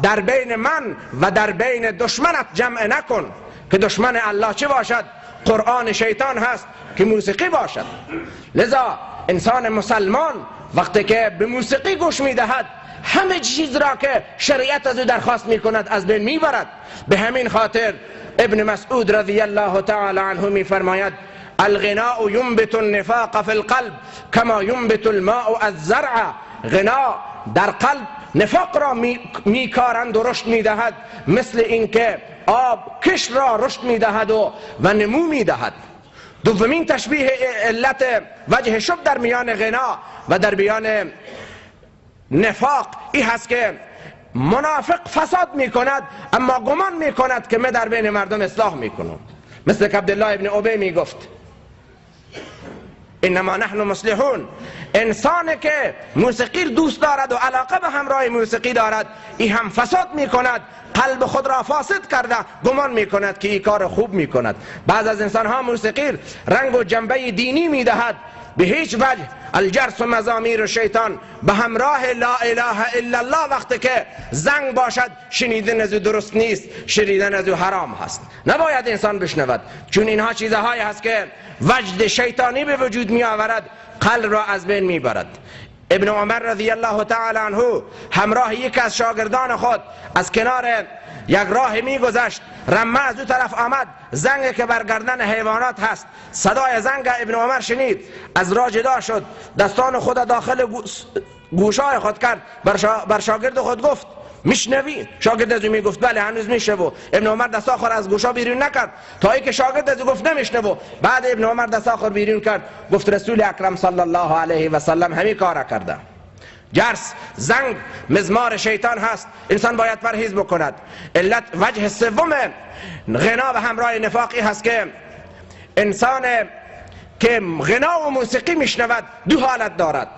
در بین من و در بین دشمنت جمع نکن، که دشمن الله چه باشد؟ قرآن شیطان هست که موسیقی باشد. لذا انسان مسلمان وقتی که به موسیقی گوش میدهد، همه چیز را که شریعت از او درخواست میکند از بین میبرد. به همین خاطر ابن مسعود رضی الله تعالی عنه میفرماید: الغناء ينبت النفاق في القلب كما ينبت الماء الزرع. غنا در قلب نفاق را میکارند و رشد میدهد، مثل اینکه آب کشت را رشد میدهد و نمو میدهد. دومین تشبیه علت وجه شب در میان غنا و در میان نفاق این هست که منافق فساد میکند، اما گمان میکند که من در بین مردم اصلاح میکنم. مثل که عبدالله ابن ابی میگفت: انما نحن مصلحون. انسان که موسیقی دوست دارد و علاقه به همراه موسیقی دارد، این هم فساد میکند، قلب خود را فاسد کرده، گمان میکند که این کار خوب میکند. بعض از انسان ها موسیقی رنگ و جنبه دینی میدهد. به هیچ وجه الجرس مزامیر شیطان، به همراه لا اله الا الله وقتی که زنگ باشد، شنیدن از او درست نیست، شنیدن از او حرام هست، نباید انسان بشنود، چون اینها چیزهایی هست که وجد شیطانی به وجود می آورد، قلب را از بین می برد. ابن عمر رضی الله تعالی عنه همراه یک از شاگردان خود از کنار یک راه می گذشت. رمه از او طرف آمد، زنگ که بر گردن حیوانات هست. صدای زنگ ابن عمر شنید، از راه جدا شد، دستان خود داخل گوشای خود کرد، بر شاگرد خود گفت: میشنوی؟ شاگرد از او میگفت: بله، هنوز میشنوم. ابن عمر دستا خود از گوشا بیرون نکرد تا اینکه شاگرد از او گفت نمیشنوم. بعد ابن عمر دستا خود بیرون کرد، گفت: رسول اکرم صلی الله علیه و سلم همین کار کرده. جرس، زنگ، مزمار شیطان هست، انسان باید پرهیز بکند. علت وجه سوم غنا و همراه نفاقی هست که انسان که غنا و موسیقی میشنود دو حالت دارد: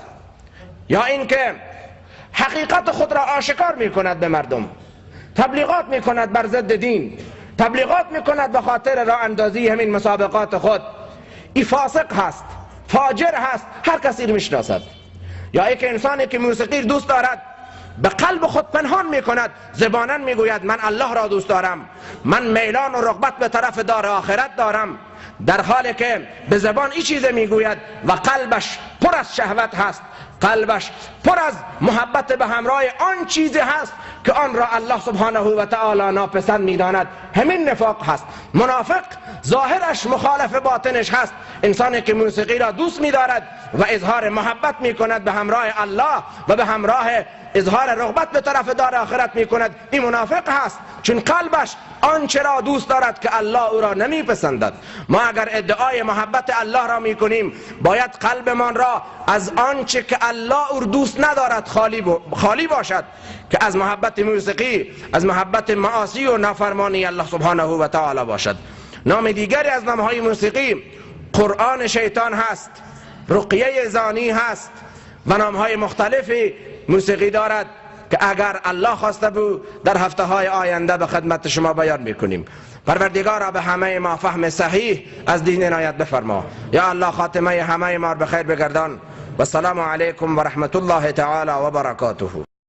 یا اینکه حقیقت خود را آشکار میکند به مردم، تبلیغات میکند بر ضد دین، تبلیغات میکند به خاطر راه اندازی همین مسابقات خود، ای فاسق هست، فاجر هست، هر کسی میشناسد. یا یک انسانی که موسیقی دوست دارد، به قلب خود پنهان میکند، زبانا میگوید من الله را دوست دارم، من میلان و رغبت به طرف دار آخرت دارم، در حالی که به زبان این چیز میگوید و قلبش پر از شهوت هست، قلبش پر از محبت به همراه آن چیزی هست که آن را الله سبحانه و تعالی ناپسند میداند. همین نفاق هست. منافق ظاهرش مخالف باطنش هست. انسانی که موسیقی را دوست میدارد و اظهار محبت میکند به همراه الله و به همراه اظهار رغبت به طرف دار آخرت میکند، این منافق هست، چون قلبش آنچه را دوست دارد که الله او را نمیپسندد. ما اگر ادعای محبت الله را میکنیم، باید قلبمان را از آنچه که الله او دوست ندارد خالی باشد، که از محبت موسیقی، از محبت معاصی و نافرمانی الله سبحانه و تعالی باشد. نام دیگری از نامهای موسیقی قرآن شیطان هست، رقیه زانی هست و نامهای مختلفی موسیقی دارد که اگر الله خواسته بود در هفته های آینده به خدمت شما بیان میکنیم. پروردگارا، به همه ما فهم صحیح از دین عنایت بفرما. یا الله، خاتمه همه ما به خیر بگردان. و السلام علیکم و رحمت الله تعالی و برکاته.